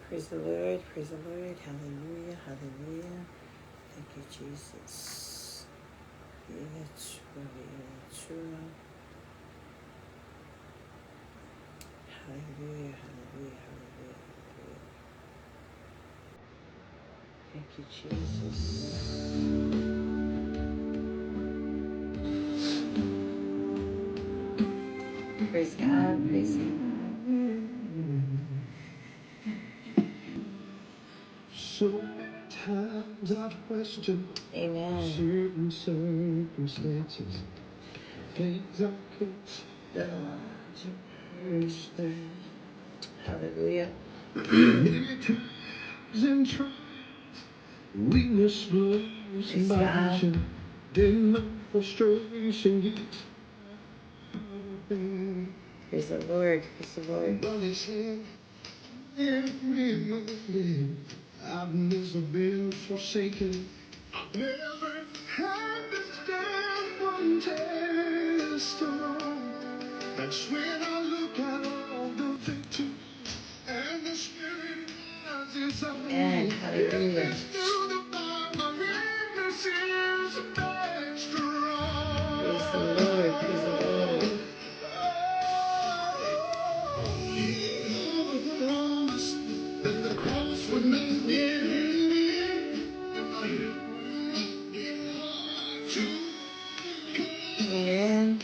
Praise the Lord, praise the Lord, hallelujah, hallelujah. Thank you, Jesus. Hallelujah, hallelujah, hallelujah, hallelujah. Thank you, Jesus. Praise God, praise God. So many times I've questioned Amen. certain circumstances, things I can't understand. Hallelujah. Many times in trials, weakness blurs Praise my God. vision, then my frustration gets out of hand. Praise the Lord, praise the Lord. But it's in every moment I've never been forsaken. Never had to stand one test alone. That's when I look at all the victory and the Spirit rises up in Amen. me. Hallelujah. It's through the fire, my weakness is made strong. Praise the Lord, praise the Lord. That the cross would not be Amen.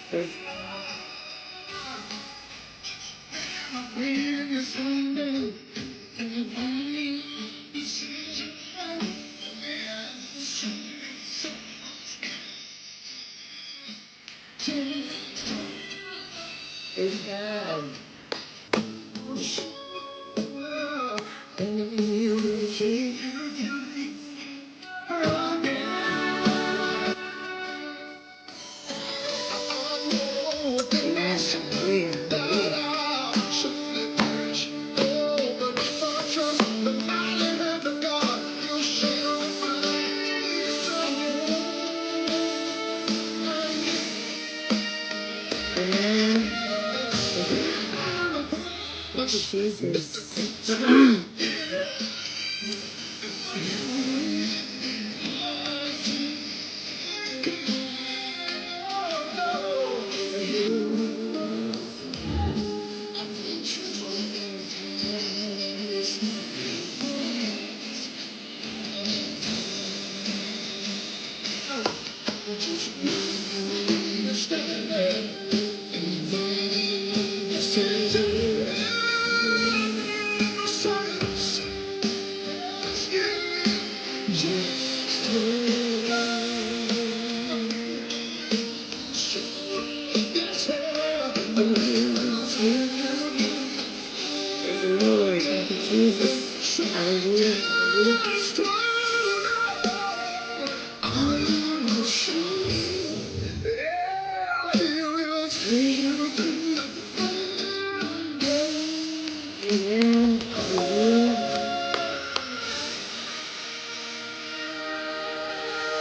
Praise Praise God. Amen. Hallelujah. Hallelujah. Amen. Thank you, Jesus. Praise the Lord. Thank you, Jesus. Hallelujah. Hallelujah. Amen. Hallelujah.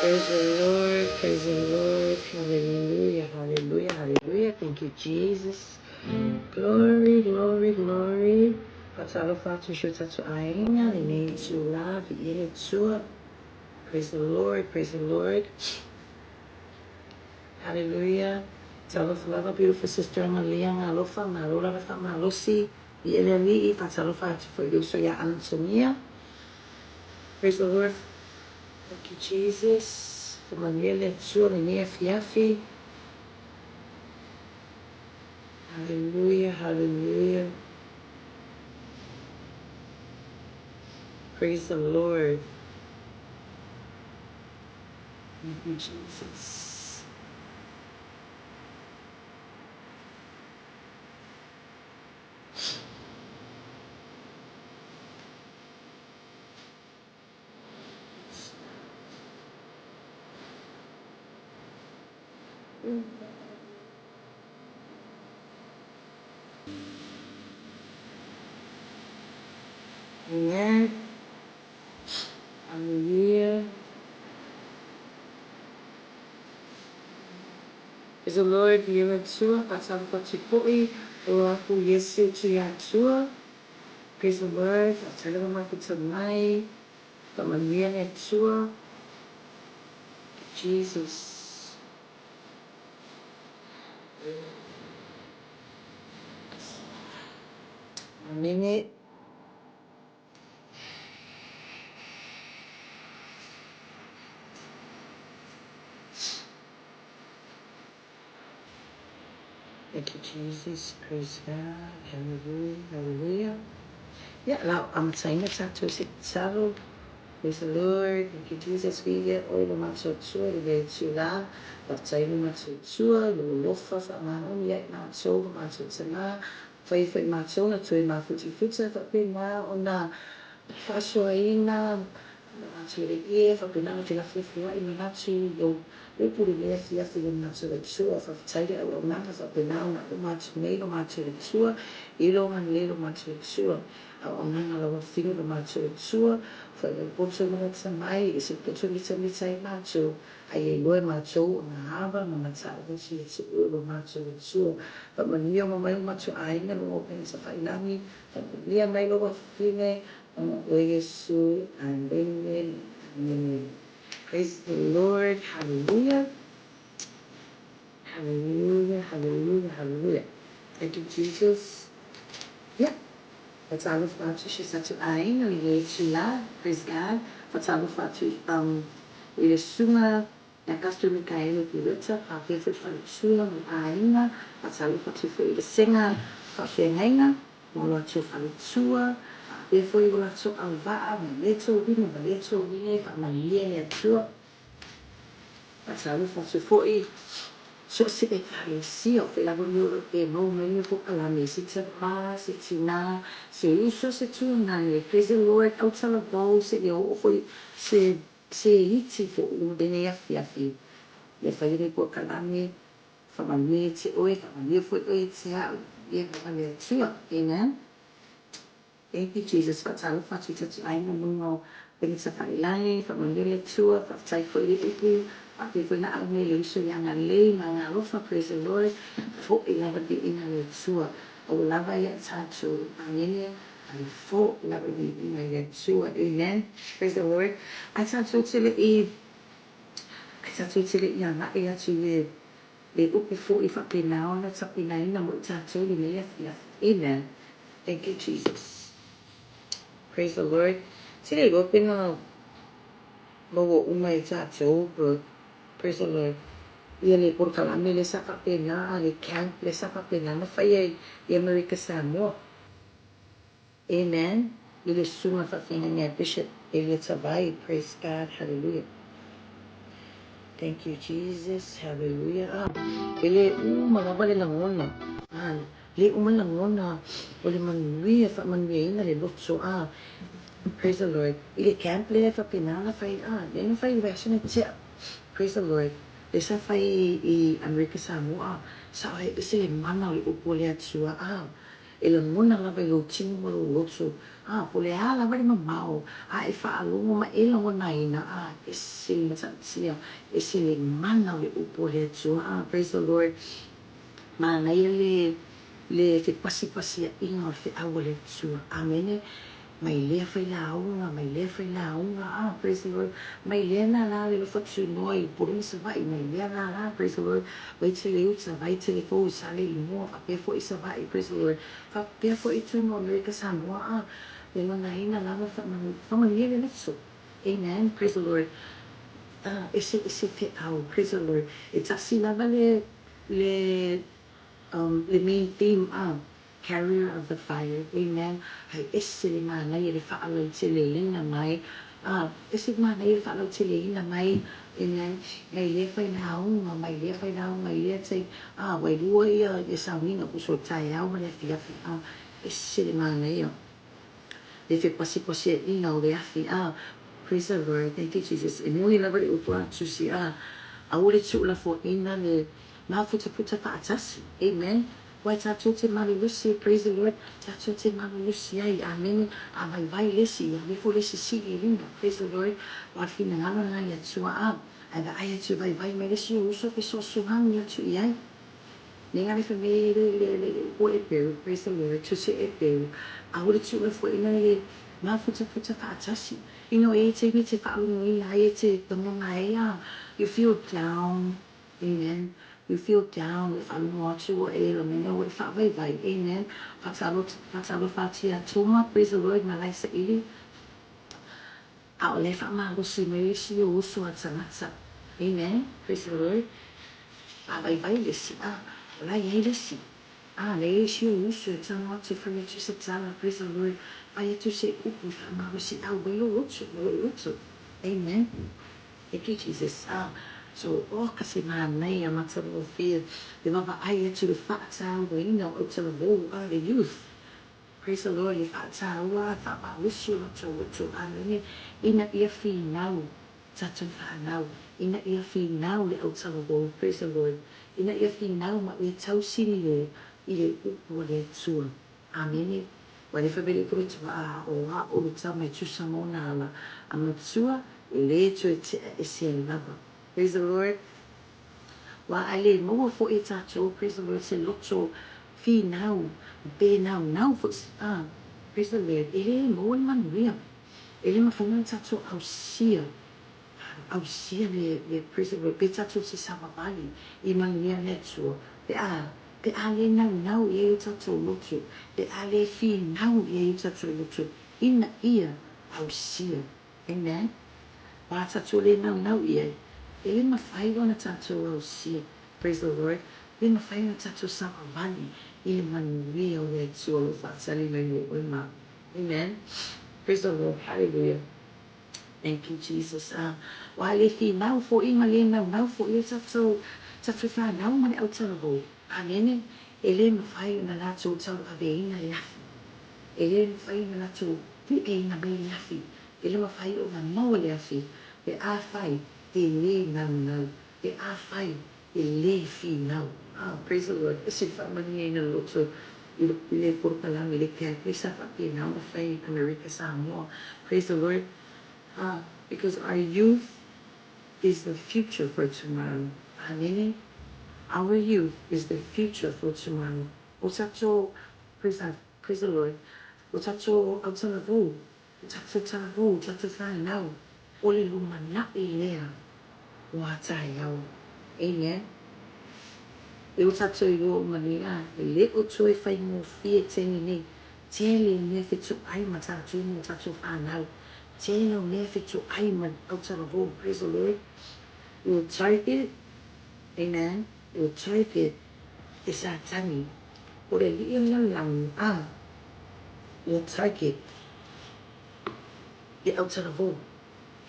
Praise the Lord. Praise the Lord. Hallelujah. Hallelujah. Hallelujah. Thank you, Jesus. Glory, glory, glory. Faatalofa atu i si o tatou aiga, lenei itulā, viia le Atua. Praise the Lord, praise the Lord. Hallelujah. Talofa lava, beautiful sister Amalia, Galofa, malo lava faamalosi, viia le Alii, faatalofa atu foi i le uso iā Antonia. Praise the Lord. Thank you, Jesus. Faamanuia le Atua lenei afiafi. Hallelujah, hallelujah. Praise the Lord. Thank you, Jesus. Amen. Hallelujah. Praise the Lord, Viia le Atua, faatalofa atu foi, aloha aku Iesu Tuiatua. Praise the Lord, faafetai lava mafuta mai, faamanuia le Atua. Jesus. Amene. Thank you, Jesus. Praise God. Hallelujah. Hallelujah. Ia, la amataina tatou se tatalo. Praise the Lord. Thank you, Jesus. Viia oe lo matou Atua i le itula. Faafetai lo matou Atua i lou alofa faamaoni ia i matou ma matou tama. Fai foi matou na toe mafutafuta faapena ona faasoaina ma matou le ie faapena ona felafolafoai manatu i lou upu i lenei afiafi i lo matou Atua. Faafetai le auaunaga faapena ona uma atu nei lo matou Atua i lou agalelei lo matou Atua. Auaunaga lau Afioga lo matou Atua, fai lou poto lalata mai i se poto mitamita ai matou, a ia iloa e matou ona ava ma matautu ia te oe lo matou Atua. Faamanuia uma mai lo matou aiga luga o upega tafailagi, faamanuia mai lou Afafine, ona o oe Iesu. Amene. Amene. Praise the Lord. Hallelujah. Hallelujah, hallelujah, hallelujah. Thank you, Jesus. Yeah. Faatalofa atu si o tatou aiga i le itula. Praise God. Faatalofa atu i le susuga ia Pastor Mikaele Pireta, faapea foi faletua ma le aiga. Faatalofa atu foi i le vasega faafeagaiga ma o latou faletua, faapea foi o latou auvaa ma le toeaina ma le toeaina e faamanuia le Atua. Faatalofa atu foi so o se Ekalesia, o fea lava mea o lo o e maua mai le polokalame, se tama, se tina, se uso, se tuagane, praise the Lord, autalavou, seia oo foi se se iti foi i lenei afiafi. Ia fai lenei polokalame, faamanuia ia te oe, faamanuia foi oe ia te au, faamanuia lava le Atua. Amen. Thank you Jesus faatalofa atu i tatou aiga luga o upega tafailagi faamanuia le Atua faafetai foi i le upu faapea foi na ave mai le uso ia Agalelei ma aga alofa praise the Lord foi lava le viiga i le Atua aua lava ia tatou amene ae foi lava le viiga i le Atua amen praise the Lord ae tatou te le i ae tatou te le i agai atu i le Le upu foi faapena ona tapenaina mo i tatou lenei afiafi. Amen. Thank you Jesus. Praise the Lord. Tele iloa pe na maua uma e tatou but praise the Lord. Ia le polokalame lea sa faapena, le camp lea sa faapena na faia i Amerika Samoa. Amen i le susuga faafeagaiga Bishop Elia Tavai praise God hallelujah thank you Jesus hallelujah ah e le uma lava le lagona ah le uma le lagona o le manuia faamanuiaina le loto ah praise the Lord i le camp lea e faapena ona fai ah lea na fai i le vaiaso na tea praise the Lord lea sa fai i Amerika Samoa sa ese le mana o le upu a le Atua ah E lagona lava i lou tino ma lou loto, a po o le a lava le mamao, a e faalogo ma e lagonaina, a ese le matautia, ese le mana o le upu a le Atua, a praise the Lord. Manaia le le fepasipasiaʻiga o le feau a le Atua. Amene. Mai lea failauga, mai lea failauga, ah, praise the Lord, mai lea lala le alofa tunoa i Upolu ma Savaii, mai lea lala, praise the Lord, vai te le uta, vai te le fou i Saleimoa, faapea foi i Savaii, praise the Lord, faapea foi i totonu o Amerika Samoa, ah, le lagaina lava faamanuia le aso. Amen, praise the Lord, ah, eseese feau, praise the Lord, e tasi lava le, le, le main theme, ah, Carrier of the fire, amen, Hai ese le manaia le faalauteleina mai, a, ese le manaia le faalauteleina mai, amen, mai lea failauga, mai lea failauga i lea tai, a, wailua ia ia sauniga puso o taeao ma le afiafi, a, ese le manaia le fepasipasiaʻiga o le afi, a, praise the Lord, thank you Jesus, e moni lava le upu a Tusi, a, aua le tuulafoaina le mafutafuta faatasi, amen. Aua tatou te malolosi, praise the Lord, tatou te malolosi ai, amene, a vaivai le isi, ia aveifo le isi sili i luga, praise the Lord, aua o le finagalo lena i le Atua, a, ae vaai atu e vaivai mai le isi ou uso fesoasoani atu i ai. Nega le fai le, le, le, ua e peu, praise the Lord, tusi e peu, aole tuulafoaiina le mafutafuta faatasi. You know, e te, te faalogoina ai, e te lagona ai, a, you feel down, Amen You feel down e wharongo atu ua e lagona ua e whaavaivai Amen Whaatalofa atu ia Toma Praise the Lord ma Laisa Ili Aole whaamalosi mai le isi o uso a tagata Amen Praise the Lord Whaavaivai le isi a o la iai le isi a le isi o uso e tago atu e fai atu se tala Praise the Lord Fai atu se upu e whaamalosi auai lou loto ma lou loto Amen Thank you Jesus ah so oh ka se manaia matagofie le vaavaai atu le faatauaina o autalavou ah le youth praise the Lord le faataua faamalosi o latou loto amene ina ia finau tatou fanau ina ia finau le autalavou praise the Lord ina ia finau ma ia tausili le i le upu a le Atua. Amene. Ua le fai mai le upu a o a'u le tama e tusa ma ona ala, a matua e lē toe te'a ese ai lava. Praise the Lord. Ua a le maua fo'i e tatou, praise the Lord, se loto finau, pe naunau fo'i se a, praise the Lord, e lē maua le manuia. E lē mafai ona tatou ausia, ausia le, le, praise the Lord, pe tatou te savavali i manuia le Atua, pe a Pe a le naunau i ai o tatou loto, pe a le finau i ai o tatou loto, ina ia ausia. Amen. Aua tatou le naunau i ai, e le mafai ona tatou ausia. Praise the Lord. E le mafai ona tatou savavali i le manuia o le Atua o lo o faatali mai mo oe ma au. Amen. Praise the Lord. Hallelujah. Thank you Jesus a ua le finau foʻi ma le naunau foʻi o tatou tatou fanau ma le autalavou. Amene. E le mafai ona latou tauaveina le afi. E le mafai ona latou pueina mai le afi. E le mafai ona maua le afi pe afai e le naunau, pe afai e le finau. Ah, praise the Lord. E se faamanuiaina loto i le polokalame le camp sa faapena ona fai i Amerika Samoa. Praise the Lord. Ah, because our youth is the future for tomorrow. Amene. Our youth is the future for tomorrow. O tatou, praise, praise the Lord. O tatou autalavou, o tatou talavou, o tatou fanau, o le lumanaʻi lea o a taeao. Amen. E o tatou iloa uma nei a, e le o toe faigofie taimi nei. Tele o mea fetoai ma tatou ma o tatou fanau. Tele o mea fetoai ma autalavou. Praise the Lord. Ua target, amen, ua target e Satani, o le alii o le lalolagi, a, ua target le autalavou.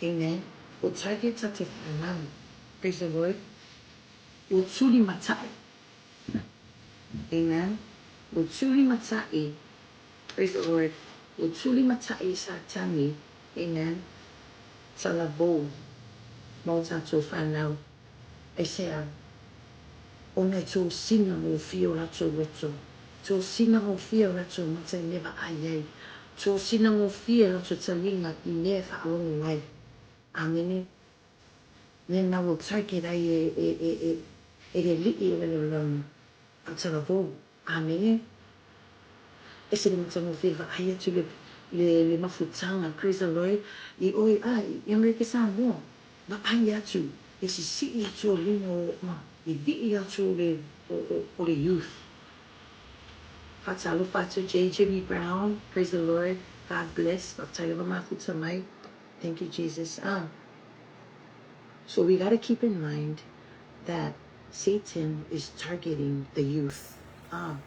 Amen. Ua target tatou fanau. Praise the Lord. Ua tulimataʻi. Amen. Ua tulimataʻi. Praise the Lord. Ua tulimataʻi Satani. Amen. Talavou ma o tatou fanau. Aisea? Ona e tosina gofie o latou loto, tosina gofie o latou mata i mea vaai ai, tosina gofie latou taliga i mea e faalogo ai. Amene. Mea na ua target ai e, e, e, e, e le alii o le lalolagi, a talavou. Amene. Ese le matagofie vaai atu le, le, le mafutaga, praise the Lord, i oe, a, i Amerika Samoa, vaai atu, e sisii atu o luga o, a, e vii atu o le, o, o, o le youth. Faatalofa atu J. Jimmy Brown, praise the Lord, God bless, faafetai lava mafuta mai. Thank you Jesus. Ah. So we gotta keep in mind that Satan is targeting the youth. Ah.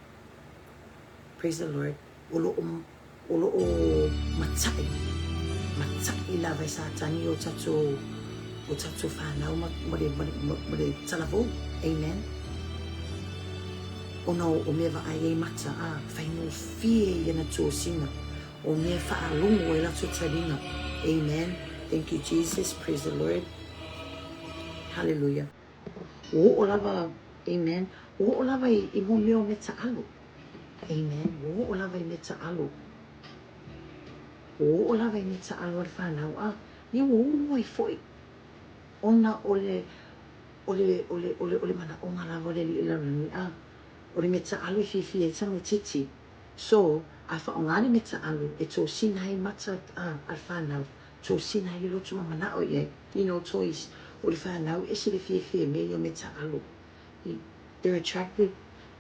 Praise the Lord. O lo o, o lo o mataʻi, mataʻi lava e Satani o tatou, o tatou fanau ma, ma le, ma le, ma le talavou. Amen. Ona o, o mea vaai ai mata, a, faigofie ia na tosina. O mea faalogo ai latou taliga. Amen. Thank you Jesus. Praise the Lord. Hallelujah. Ua oo lava, amen. Ua oo lava i mea o mea taalo. Amen. Ua oo lava i mea taalo. Ua oo lava i mea taalo a le fanau. A, ia ua ulu ai foi ona o le o le o le o le o le manaoga lava o le alii o le lalolagi. A, o le mea taalo e fiafia ai tamaititi. So, a faaaoga le mea taalo e tosina ai mata a le fanau, tosina ai le loto ma manao i ai. You know, toys. O le fanau e ese le fiafia i mea ia o mea taalo. They're attracted,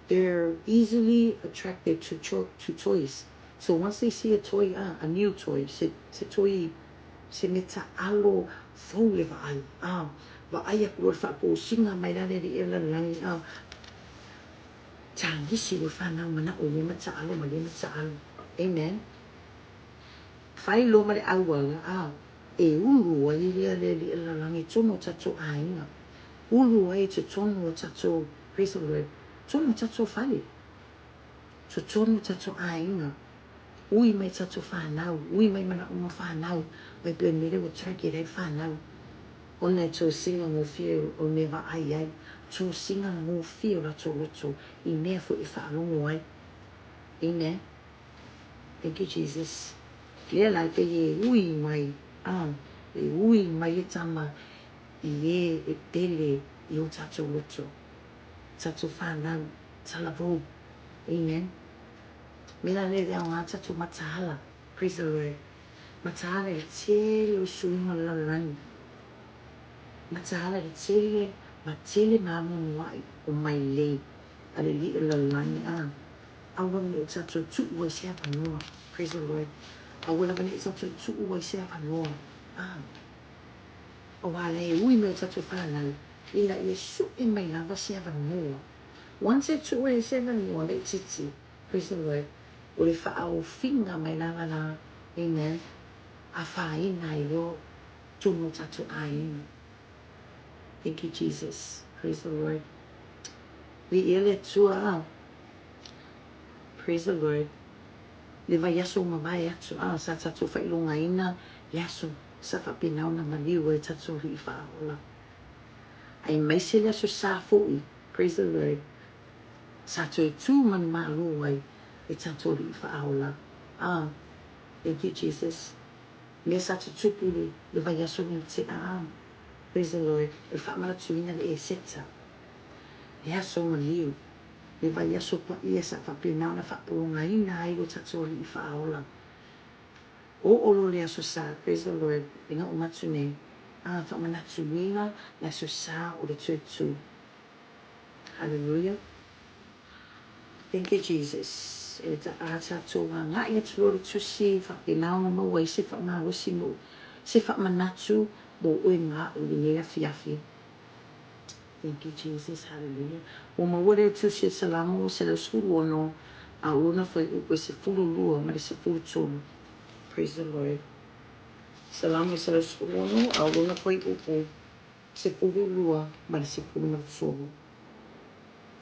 they're easily attracted to to toys. So once they see a toy, a, a new toy, se se toy, se mea taalo fou le vaai, a, vaai atu loa i le faatosina mai la le alii o le lalolagi, a, tagisi loa le fanau manao i lea mea taalo ma lea mea taalo. Amen. Fai loa ma le auala, a, e ulu ai le alii o le lalolagi i totonu o tatou aiga. Ulu ai i totonu o tatou, praise the Lord, totonu o tatou fale, totonu o tatou aiga, ui mai tatou fanau, ui mai manaoga o fanau, mai pei o le mea lea ua target ai le fanau, ona e tosina gofie o le mea e vaai ai, tosina gofie o latou loto i mea foi e faalogo ai. Amen. Thank you Jesus. Lea la e pei e ui mai, ah, e ui mai le tama i ē e pele i o tatou loto, tatou fanau, talavou. Amen. Mea la lea e aoga tatou mataala. Praise the Lord. Mataala i le tele o suiga o le lalolagi. Mataala i le tele ma tele ma amuamua'i o mailei a le alii o le lalolagi. A, aua ne i tatou tuu ai se avanoa. Praise the Lord. Aua lava ne i tatou tuu ai se avanoa. A. Aua la e ui mai o tatou fanau ina ia sue mai lava se avanoa. Once e tuu ai se avanoa laitiiti, praise the Lord, o le faaofiga mai lava la, amen, afaina ai loa totonu o tatou aiga. Thank you Jesus. Praise the Lord. Viia le Atua. Praise the Lord. Le vaiaso ua mavae atu, a, sa tatou faailogaina le aso sa faapena ona maliu ai tatou alii faaola. Aemaise le Aso Sa foi, praise the Lord, sa toe tū manumalo ai le tatou alii faaola. A, thank you Jesus. Mea sa tutupu le vaiaso nei tea, a, praise the Lord, o le faamanatuina le Eseta, le aso maliu, le vaiaso paia sa faapena ona faapologaina ai lo tatou alii faaola. Oo loa le Aso Sa, praise the Lord, ina uma atu nei, a, faamanatuina le Aso Sa o le toe tū. Hallelujah. Thank you Jesus. E a tatou agai atu loa le tusi, faapena ona maua ai se faamalosi mo se faamanatu mo oe ma a'u i lenei afiafi. Thank you Jesus. Hallelujah. Ua maua lea tusi o Salamo 116, a o lona fuaiupu e 12 ma le 13. Praise the Lord. Salamo 116, a o lona fuaiupu 12 ma le 13.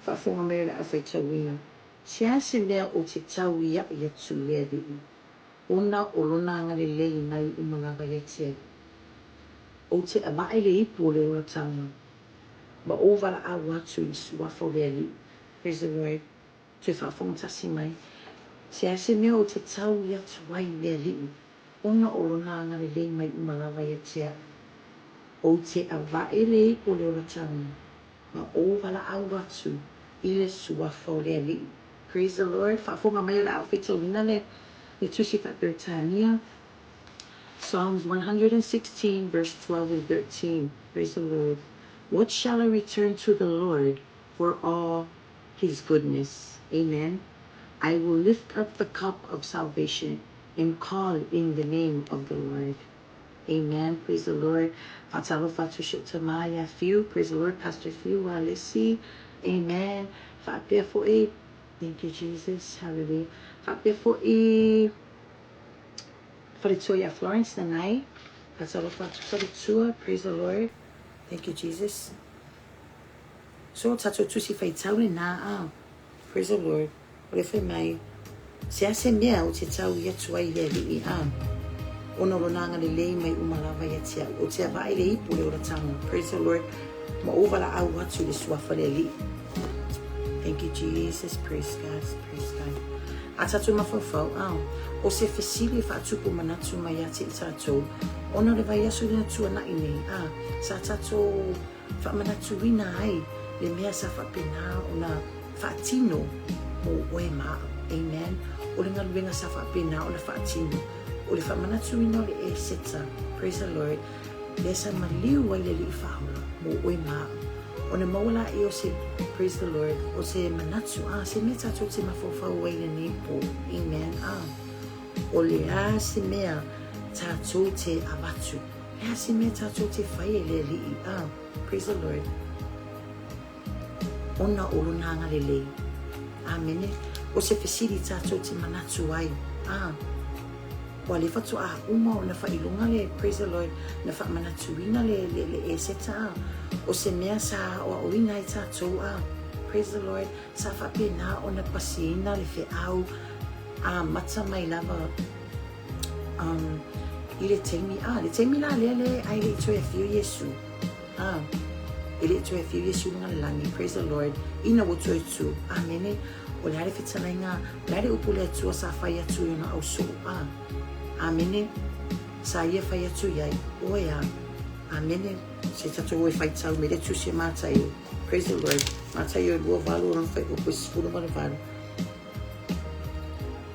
Faafofoga mai o le a faitauina. Se a se mea ou te tauia'i atu i le Alii, ona o lona agalelei mai uma lava ia te au. Ou te avae le ipu o le olataga, ma ou valaau atu i le suafa o le Alii. Praise the Lord. Toe faafofoga tasi mai. Se a se mea ou te taui atu ai i le Alii, ona o lona agalelei mai uma lava ia te au. Ou te avae le ipu o le olataga, ma ou valaau atu i le suafa o le Alii. Praise the Lord. Faafofoga mai o le a ou faitauina le Tusi Faa-Peretania, Psalms 116 verse 12 and 13. Praise the Lord. What shall I return to the Lord for all his goodness? Amen. I will lift up the cup of salvation and call in the name of the Lord. Amen. Praise the Lord. Faatalofa atu si ou tama ia Fiu. Praise the Lord. Pastor Fiu Alesi. Amen. Faapea foi. Thank you, Jesus. Hallelujah. Faapea foi faletua ia Florence Nanai. Faatalofa atu faletua. Praise the Lord. Thank you, Jesus. So, tatou tusi faitau lenā, a. Praise the Lord. O le fai mai, se a se mea ou te taui atu ai i le Alii, a. Ona o lona agalelei mai uma lava ia te au. Ou te avae le ipu o le olataga. Praise the Lord. Ma ou valaau atu i le suafa o le Alii. Thank you Jesus, praise God, praise God. A tatou mafaufau, a o se fesili e faatupu manatu mai ia te i tatou, ona o le vaiaso lea na tuanai nei, a sa tatou faamanatuina ai le mea sa faapena ona faatino mo oe ma au. Amen. O le galuega sa faapena ona faatino, o le faamanatuina o le Eseta, praise the Lord, lea sa maliu ai le Alii Faaola mo oe ma au. Ona maua laia o se, praise the Lord, o se manatu, a, se mea tatou te mafaufau ai i lenei po. Amen. A, o le a se mea tatou te avatu? Le a se mea tatou te fai e le Alii? A, praise the Lord. Ona o lona agalelei. Amene. O se fesili tatou te manatu ai. A, ua lea faatoa uma ona faailoga le, praise the Lord, na faamanatuina le, le, le Eseta, a, o se mea sa aoaoina ai tatou, a, praise the Lord, sa faapena ona pasiina le feau amata mai lava um, i le taimi, a, le taimi la lea le ai le i toe afio Iesu. A, e le i toe afio Iesu i luga le lagi, praise the Lord, ina ua toe tu, amene, o le a le fetalaiga, o le a le upu le Atua sa fai atu i ona ausoo, a, amene, sa ia fai atu i ai, oe a, amene, se tatou o e faitau me le tusi a Mataio, praise the Lord, Mataio e 28 lona fuaiupu e 18.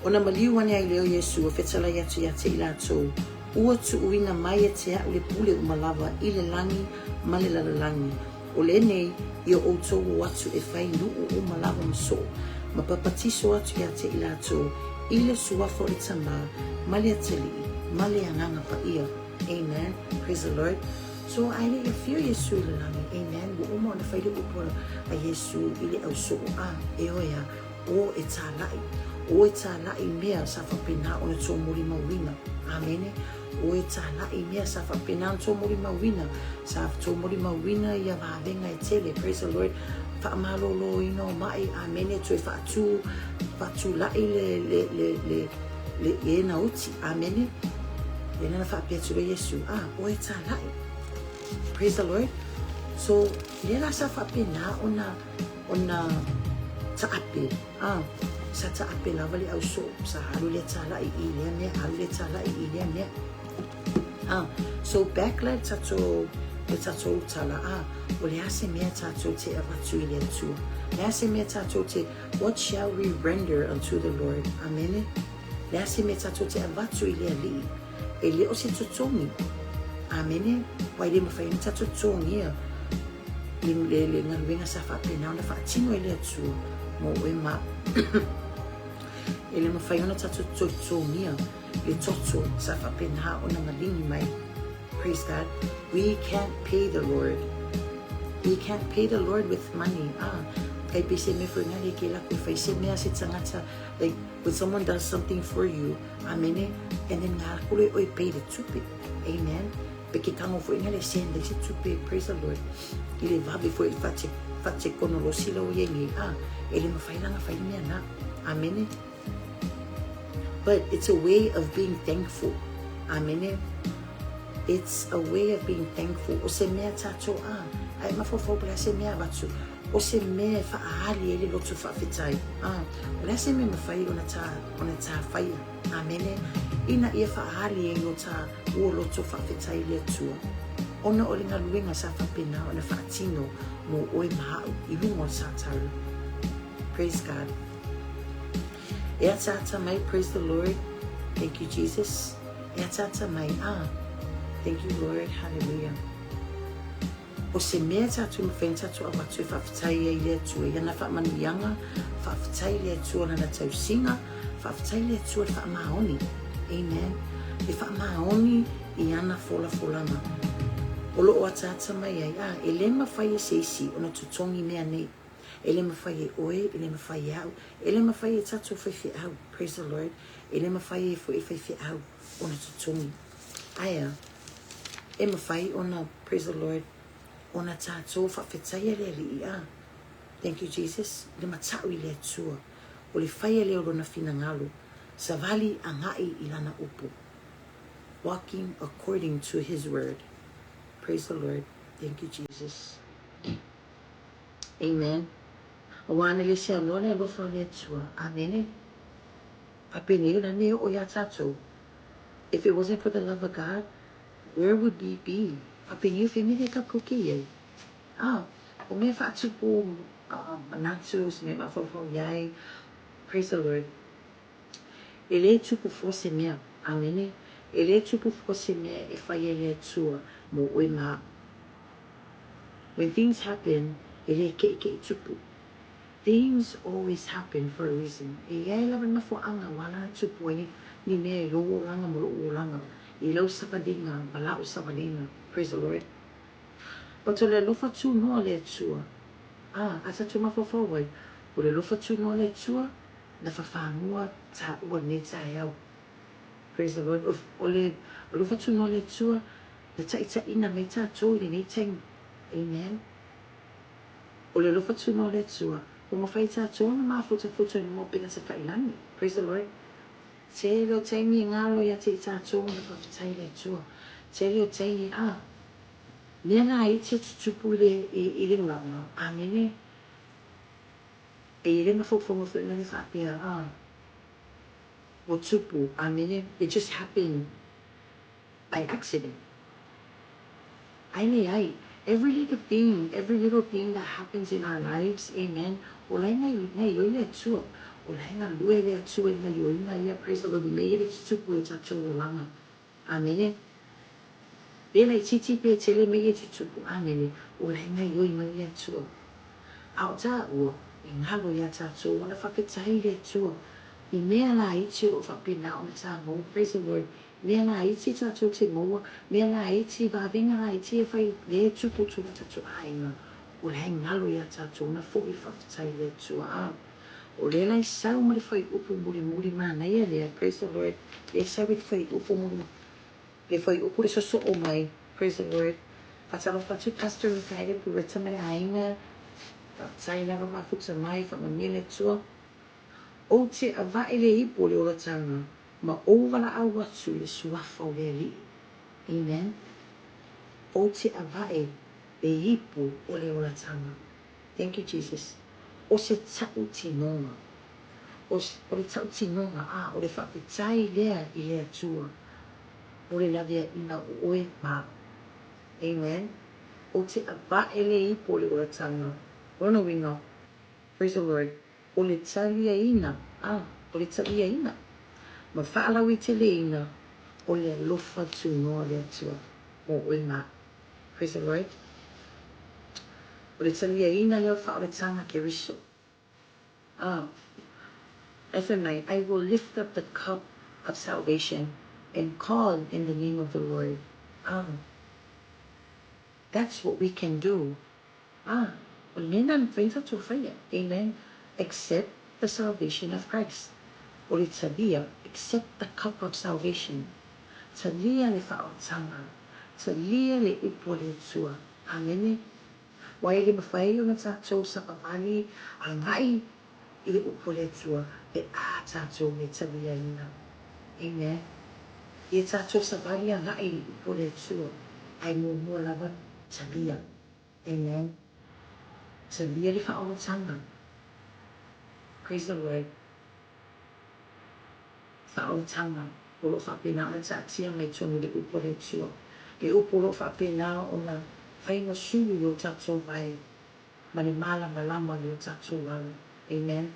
Ona maliu ane ai lea o Iesu, a fetalai atu ia te i latou, Ua tuuina mai e te aʻu le pule uma lava i le lagi ma le lalolagi. O lenei, ia outou o atu e fai nuu uma lava ma soo, ma papatiso atu ia te i latou i le suafa o le Tamā, ma le Atalii, ma le Agaga Paia. Amen. Praise the Lord. So, ae le i afio Iesu i le lagi. Amen. Ua uma ona fai le upu a Iesu i le ausoo, a, e oe a, O e tālaʻi. O e tālaʻi mea sa faapena ona tou molimauina. Amene. O e tālaʻi mea sa faapena ona tou molimauina. Sa tou molimauina ia vavega e tele. Praise the Lord. Faamaloloina o maʻi. Amene. Toe faatū, faatulaʻi le, le, le, le, le, e na uti. Amene. Lena na faapea atu loa Iesu, ah, o e tālaʻi. Praise the Lord. So, lea la sa faapena ona ona taape, a, sa taape lava le ausoo, sa alu lea talai i lea mea, alu lea talai i lea mea. A, so back la le tatou, le tatou tala, a, o le a se mea tatou te avatu i le Atua? Le a se mea tatou te, what shall we render unto the Lord? Amene. Le a se mea tatou te avatu i le Alii? E le o se totogi. Amene. Ua e le mafai ona tatou totogia le, le, le galuega sa faapena ona faatino e le Atua mo oe ma e le mafai ona tatou totogia le toto sa faapena ona maligi mai. Praise God. We can't pay the Lord. We can't pay the Lord with money. Ah, kai pe se mea foi ngale ke la koe fai se mea se tangata like when someone does something for you, amene, and then ngā kore oi pay le tupe. Amen. Pe ke tango foi ngale send le se tupe, praise the Lord. I le vave foi fate fate kono lo sila o ye ngi. Ah, e le mawhai langa whai mea na. Amene. But it's a way of being thankful. Amene. It's a way of being thankful. O se mea tātou a, ai mafaufau pe le a se mea avatu. O se mea e faaali ai le loto faafetai. A, o le a se mea e mafai ona tā, ona tā whaia. Amene. Ina ia faaali ai lo tā ua loto faafetai i le Atua. Ona o le galuega sa faapena ona faatino mo oe ma au i luga o le sātala. Praise God. E ataata mai, praise the Lord. Thank you, Jesus. E ataata mai, ah. Thank you, Lord. Hallelujah. O se mea tatou mawhai ona tatou avatu e faafetai ai i le Atua i ana faamanuiaga, faafetai i le Atua lana tausiga, faafetai i le Atua le faamaoni. Amen. Le faamaoni i ana folafolaga. O lo o ataata mai ai, ah, e le mafai e se isi ona totogi mea nei. E le mafai e oe, e le mafai e au, e le mafai e tatou faifeau, praise the Lord, e le mafai e foi faifeau ona totogi. Ae a? E mafai ona, praise the Lord, ona tatou faafetaia le Alii, a? Thank you Jesus, le matau i le Atua, o le faia lea o lona finagalo, savali agai i lana upu. Walking according to his word. Praise the Lord. Thank you Jesus. Amen. Aua ana le seanoa le alofa o le Atua. Amene. Faapenei o lana e oo iā tatou. If it wasn't for the love of God, where would we be? Faapenei o fea mea lea tatou te i ai? Ah, o mea faatupu manatu, o se mea e mafaufau i ai. Praise the Lord. E le tupu fua se mea. Amene. E le tupu fua se mea e fai ai le Atua mo oe ma au. When things happen, e le keʻikeʻi tupu. Things always happen for a reason. E i ai lava le mafuaaga ua ala ona tupu ai ni mea i lou olaga ma loʻu olaga, i lau savaliga ma laʻu savaliga. Praise the Lord. But o le alofa tunoa o le Atua, a, a tatou mafaufau ai, o le alofa tunoa o le Atua, na fafagoa taua lenei taeao. Praise the Lord. O le alofa tunoa o le Atua, na taʻitaʻina mai tatou i lenei taimi. Amen. O le alofa tunoa o le Atua, ua mafai tatou ona mafutafuta i luga o upega tafailagi. Praise the Lord. Tele o taimi e galo ia te i tatou ona faafetai i le Atua. Tele o taimi, a, mea laiti e tutupu i le, i le olaga. Amene. E i ai le mafaufauga foi lea faapea, a, ua tupu, amene, it just happened by accident. Ae leai, every little thing, every little thing that happens in our lives, amen, o la e gaoioi le Atua, o la e galue le Atua i gaoioiga ia, praise the Lord, i mea ia le tutupu i o tatou olaga. Amene. Pe laitiiti pe tele mea ia e tutupu, amene, o la e gaoioi mai le Atua. A o taua, e galo iā tatou ona faafetai i le Atua i mea laiti o lo o faapena ona tāmaua, praise the Lord, mea laiti tatou te maua, mea laiti, vavega laiti e fai lea e tupu tonu tatou aiga, o la e galo iā tatou ona foi le faafetai i le Atua. A o lea la e sau ma le fuaiupu mulimuli manaia lea, praise the Lord, lea e sau i le fuaiupu mulimuli, le fuaiupu le sosoo mai, praise the Lord. Faatalofa atu Pastor Mikaele Pureta ma le aiga, faafetai lava mafuta mai, faamanuia le Atua. Ou te avae le ipu o le olataga ma ou valaau atu i le suafa o le Alii. Amen. Ou te avae le ipu o le olataga. Thank you Jesus. O se tautinoga. O, o le tautinoga, a, o le faafetai lea i le Atua mo le laveaiina o oe ma au. Amen. Ou te avae le ipu o le olataga. O lona uiga, praise the Lord, o le taliaina, a, o le taliaina ma faalauaiteleina o le alofa tunoa o le Atua mo oe ma au. Praise the Lord. O le taliaina lea o faaolataga Keriso. A, e fai mai, I will lift up the cup of salvation and call in the name of the Lord. A, that's what we can do. A, o le mea lena e mafai ona tatou faia. Amen. Accept the salvation of Christ. O le talia, accept the cup of salvation. Talia le faaolataga. Talia le upu a le Atua. Amene. Aua e le mafai ona tatou savavali agai i le upu a le Atua pe a tatou le taliaina. Amen. Ia tatou savali agai i le upu a le Atua, ae muamua lava talia. Amen. Talia le faaolataga. Praise the Lord. Faaolataga o lo o faapena ona taatia mai tonu i le upu a le Atua. Le upu o lo o faapena ona fai ma sulu i o tatou vae ma le malamalama i o tatou ala. Amen.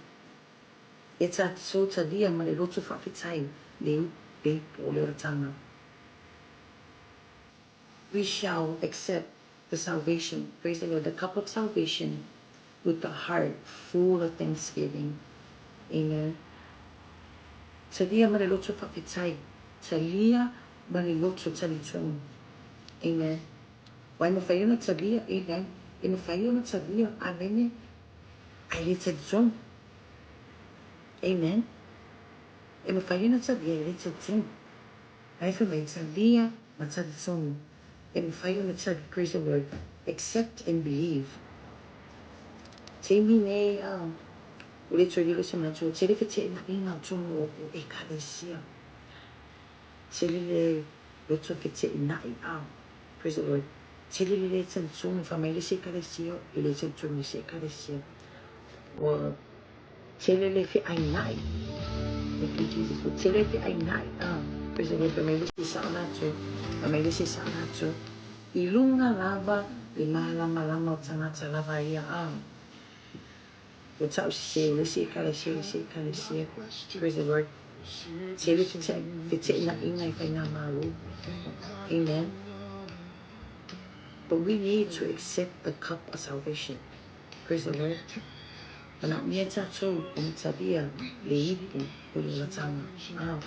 E tatou talia ma le loto faafetai le upu o le olataga. We shall accept the salvation, praise the Lord, the cup of salvation with the heart full of thanksgiving. Amen. Talia ma le loto faafetai. Talia ma le loto talitonu. Amen. Aua e mafai ona talia, amen. E mafai ona talia, amene. Ae le talitonu. Amen. E mafai ona talia, ae le talitonu. Ae fai mai, talia ma talitonu. E mafai ona tali, praise the Lord, accept and believe. Taimi nei, ua le toe lilo se manatu, ua tele feteenaiga o tonu o Ekalesia. Tele le loto feteenai, praise the Lord, tele le le talitonu, fai mai le isi Ekalesia, e le talitonu i le isi Ekalesia. Ua tele le feainai. Thank you Jesus. Ua tele feainai. Ah, praise the Lord. Fai mai le isi sao latou. Fai mai le isi sao latou. I luga lava le malamalama o tagata lava ia. Ah. Ua tau sese le isi ekalesia le isi ekalesia. Praise the Lord. Tele feteenaiga i faigamalo. Amen. But we need to accept the cup of salvation. Praise the Lord. Manaomia e tatou ona talia le ipu o le olataga. Ah.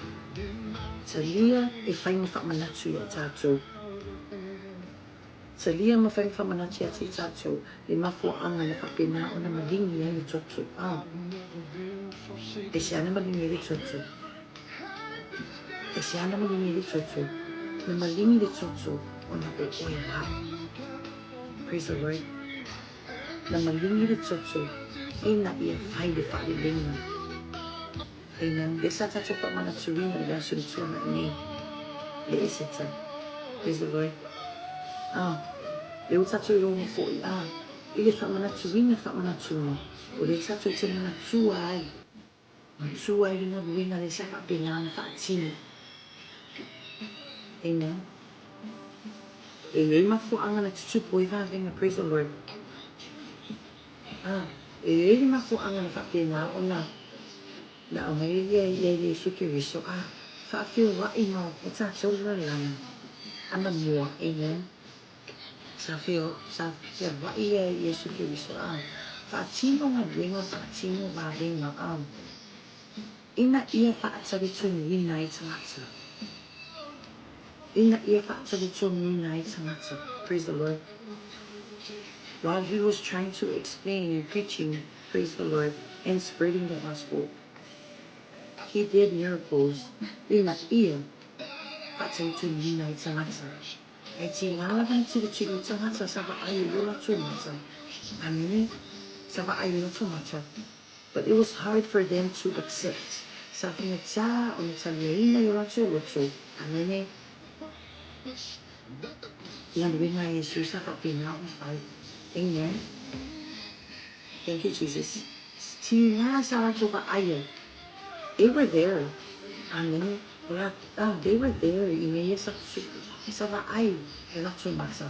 Talia e fai ma faamanatu ia tatou. Talia ma fai ma faamanatu ia te tatou le mafuaaga na faapena ona maligi ai le toto. Ah. E se ana maligi ai le toto. E se ana maligi ai le toto. Na maligi le toto ona o oe ma au. Praise the Lord. Na maligi le toto ina ia fai le faaleleiga. Amen. Lea sa tatou faamanatuina i le aso na tuanai nei, le Eseta. Praise the Lord. Ah, lea ua tatou iloa foi, ah, i le faamanatuina faamanatuga, o lea tatou te manatua ai, manatua ai le galuega lea sa faapena ona faatino. Amen. E i ai mafuaaga na tutupu ai vavega, praise the Lord. Ah, e i ai le mafuaaga na faapena ona na aumai ai ia Iesu Keriso, ah, faafeoai ma o tatou lalana anamua, amen. Sa feoai ia Iesu Keriso, ah, faatino galuega, faatino vavega, ah. Ina ia faatalitonuina ai tagata. Ina ia faatalitonuina ai tagata. Praise the Lord. While he was trying to explain and preaching, praise the Lord, and spreading the gospel, he did miracles. Ina ia faatalitonuina ai tagata. E tiga lava na tirotiro tagata sa vaai i o latou mata. Amene. Sa vaai i o latou mata. But it was hard for them to accept. Sa faigata ona taliaina i o latou loto. Amene. Galuega a Iesu sa faapena ona fai. Amen. Thank you Jesus. Tiga sa latou vaai ai. They were there. Amene. They were there i mea ia sa sa vaai i latou mata.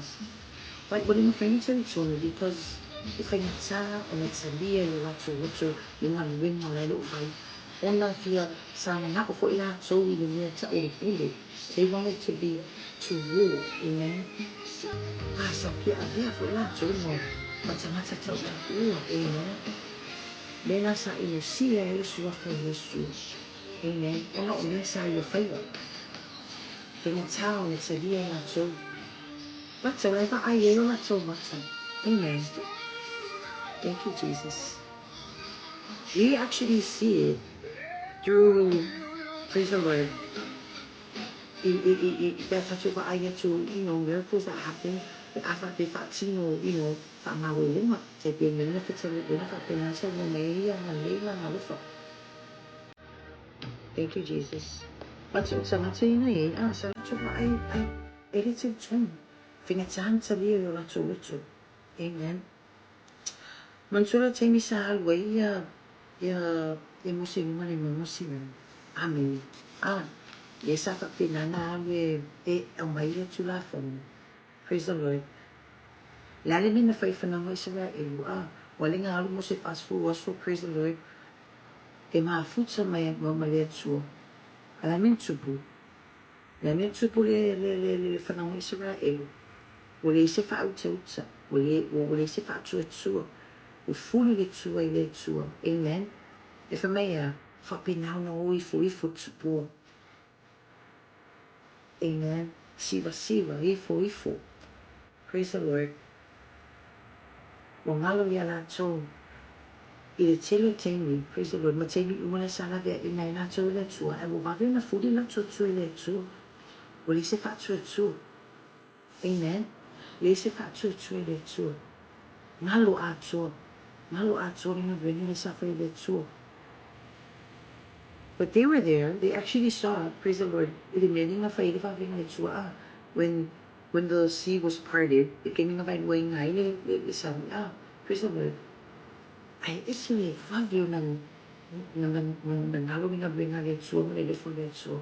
But ua le mafai ona talitonu because e faigata ona talia i o latou loto i galuega o la e le o fai. Ona fia sa manao foi latou i le mea taolepule. They wanted to be to rule. Amen. A sa fia avea foi latou ma ma tagata tautaua. Amen. Mea na sa inosia ai le suafa o Iesu. Amen. Ona o mea sa ia faia. Faigata ona talia e latou. Latou e vaai ai o latou mata. Amen. Thank you, Jesus. We actually see it through, praise the Lord, i, i, i, i, pe a tatou vaai atu, miracles that happen, pe a pe faatino, faamaualuma, tai pei mea na fetalai, faapena saunoa mai ai ia agalelei ma agalofa. Thank you, Jesus. Latou tagata ia na i ai, a, sa latou vaai ai, e le talitonu. Faigata na talia i o latou loto. Amen. Manatua le taimi sa alu ai ia, ia, ia Mose i luga le mauga o Sinai. Amene. A, lea sa faapena na alu e, e aumai ia Tulafono. Praise the Lord. Le a le mea na fai i fanau a Isaraelu? A, ua le na alu Mose 40 aso, praise the Lord, e mafuta mai ma le Atua. A le a mea na tupu? Le a mea na tupu le, le, le, le fanau a Isaraelu? Ua leai se faautauta, ua le, ua leai se faatuatua. Ua fuli le tua i le Atua. Amen. E fai mai e a? Faapena ona o ifo ifo le tupua. Amen. Sivasiva, ifo ifo. Praise the Lord. Ua galo ia latou i le tele o taimi, praise the Lord, ma taimi uma lea sa laveaiina ai latou i le Atua, ae ua vave ona fuli latou tua i le Atua. Ua leai se faatuatua. Amen. Leai se faatuatua i le Atua. Galo atoa. Galo atoa le galuega lea sa fai e le Atua. But they were there, they actually saw, praise the Lord, i le mea lea na fai ai le vavega i le Atua, ah, when the sea was parted, le taimi na vaeluaina ai le, le, le sami, ah, praise the Lord. Ae ese le vave ona galo le galuega a le Atua ma le alofa o le Atua.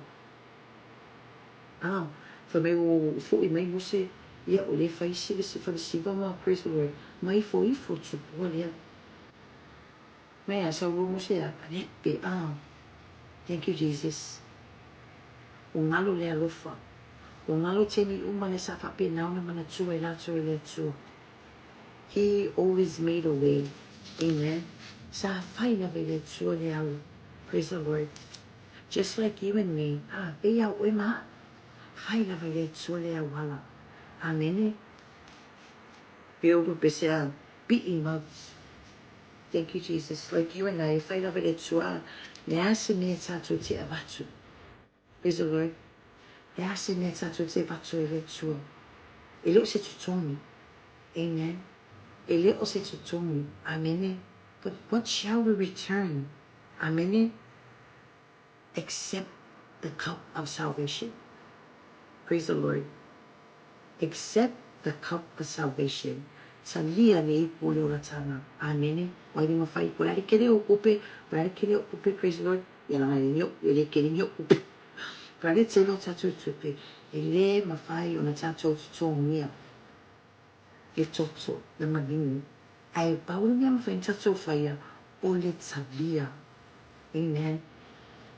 A, fai mai ua fo'i mai Mose, ia ua le fai se falesiva ma, praise the Lord, ma ifo ifo le tupua lea. Mai a sau loa Mose a lepe, a, thank you Jesus. Ua galo le alofa. Ua galo taimi uma lea sa faapena ona manatua ai latou e le Atua. He always made a way. Amen. Sa fai lava e le Atua le ala. Praise the Lord. Just like you and me. A, pei lava o oe ma a'u. Fai lava e le Atua le auala. Amene. Pei o pese a pi'i mau. Thank you Jesus. Like you and I, e fai lava e le Atua. Le a se mea tatou te avatu. Praise the Lord. Le a se mea tatou te avatu e le Atua. E le o se totogi. Amen. E le o se totogi. Amene. But what shall we return? Amene. Except the cup of salvation. Praise the Lord. Except the cup of salvation. Talia le ipu o le olataga. Amene. Ua le mafai. Po o le a le kele o upe, po o le a le kele o upe, praise the Lord. Ia leaga e le e le kele ni upe. Po o le a le tele o tatou tupe, e le mafai ona tatou totogia le toto, le maliu. Ae pau le mea mafai ona tatou faia, o le talia. Amen.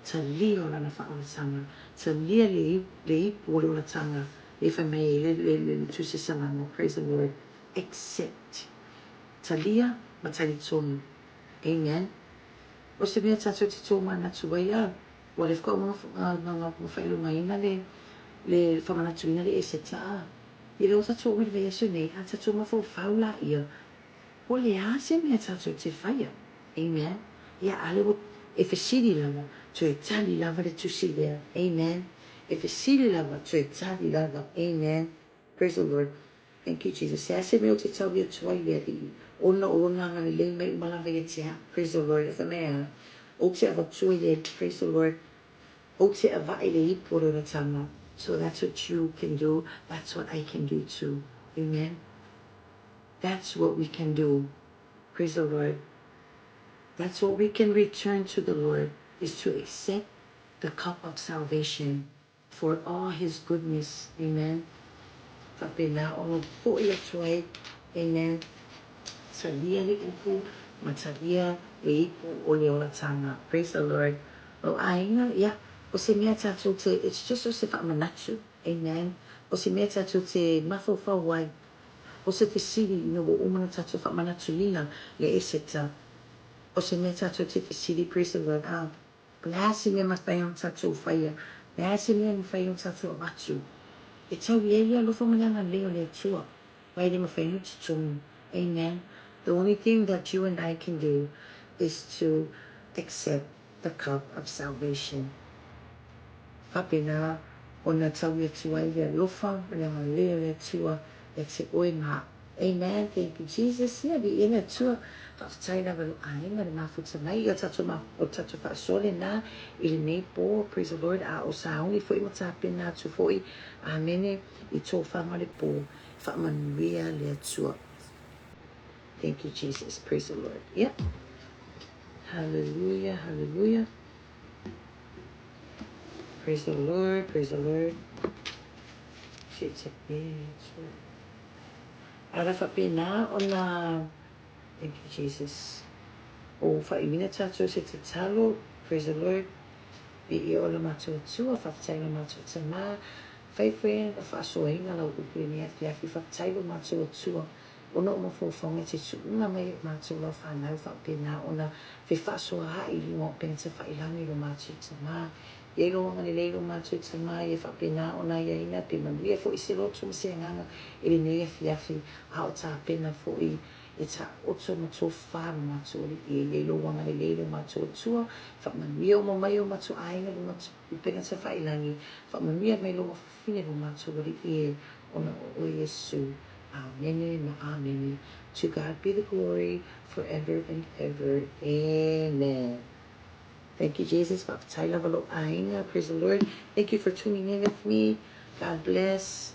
Talia o lana faaolataga. Talia le, le ipu o le olataga, le fai mai ai le, le, le, le Tusi Salamo. Praise the Lord. Accept. Talia ma talitonu. Amen. O se mea tatou te tōmanatu ai, a, ua le faatoa faailogaina le, le faamanatuina le Eseta, a, i le o tatou o i le vaiaso nei, a tatou mafaufau laia, o le a se mea tatou te faia? Amen. Ia, a lea ua e fesili lava, toe tali lava le tusi lea. Amen. E fesili lava, toe tali lava. Amen. Praise the Lord. Thank you, Jesus. Se a se mea ou te taui atu ai le Alii, ona o lona agalelei mai uma lava ia te au. Praise the Lord. E fai mai a, ou te avatua i le Alii. Praise the Lord. Ou te avae le ipu o le olataga. So that's what you can do. That's what I can do too. Amen. That's what we can do. Praise the Lord. That's what we can return to the Lord, is to accept the cup of salvation for all His goodness. Amen. Faapena ona fo'i atu ai. Amen. Talia le upu ma talia le ipu o le olataga. Praise the Lord. O aiga, ia, o se mea tatou te, it's just o se faamanatu. Amen. O se mea tatou te mafaufau ai. O se fesili ina ua uma ona tatou faamanatuina le Eseta. O se mea tatou te fesili, praise the Lord, a, o le a se mea mafai ona tatou faia? O le a se mea mafai ona tatou avatu? E tau i ai le alofa ma le agalelei o le Atua, aua e le mafai ona totogi. Amen. The only thing that you and I can do is to accept the cup of salvation. Faapena ona taui atu ai le alofa ma le agalelei o le Atua ia te oe ma a'u. Amen thank you Jesus ia viia le Atua faafetai lava i lou aiga le mafuta mai ia tatou o tatou faasoa lena i lenei po, praise the Lord, a o sauni foi ma tapena atu foi, amene, i tofaga o le po, faamanuia le Atua. Thank you Jesus, praise the Lord, yeah, hallelujah, hallelujah, praise the Lord, praise the Lord. Ara faapena ona, thank you Jesus, o faaiuina tatou se tatalo, praise the Lord, viia o le matou Atua, faafetai lo matou Tama, fai foi na faasoaina lau upu i lenei afiafi, faafetai lo matou Atua, ona o mafaufauga e te tuuina mai e matou lau fanau faapena ona fefaasoaai i luga o upega tafailagi lo matou Tama. Ia i lou agalelei lo matou Tama, ia faapena ona aiaina pe manuia foi se loto ma se agaga i lenei afiafi, a o tapena foi e taoto ma tofa lo matou Alii. Ia i lou agalelei lo matou Atua, faamanuia uma mai o matou aiga i lo matou upega tafailagi, faamanuia mai lou afafine lo matou Alii e, ona o oe Iesu. Amene ma amene. To God be the glory forever and ever. Amen. Thank you, Jesus. Faafetai lava lou aiga. Praise the Lord. Thank you for tuning in with me. God bless.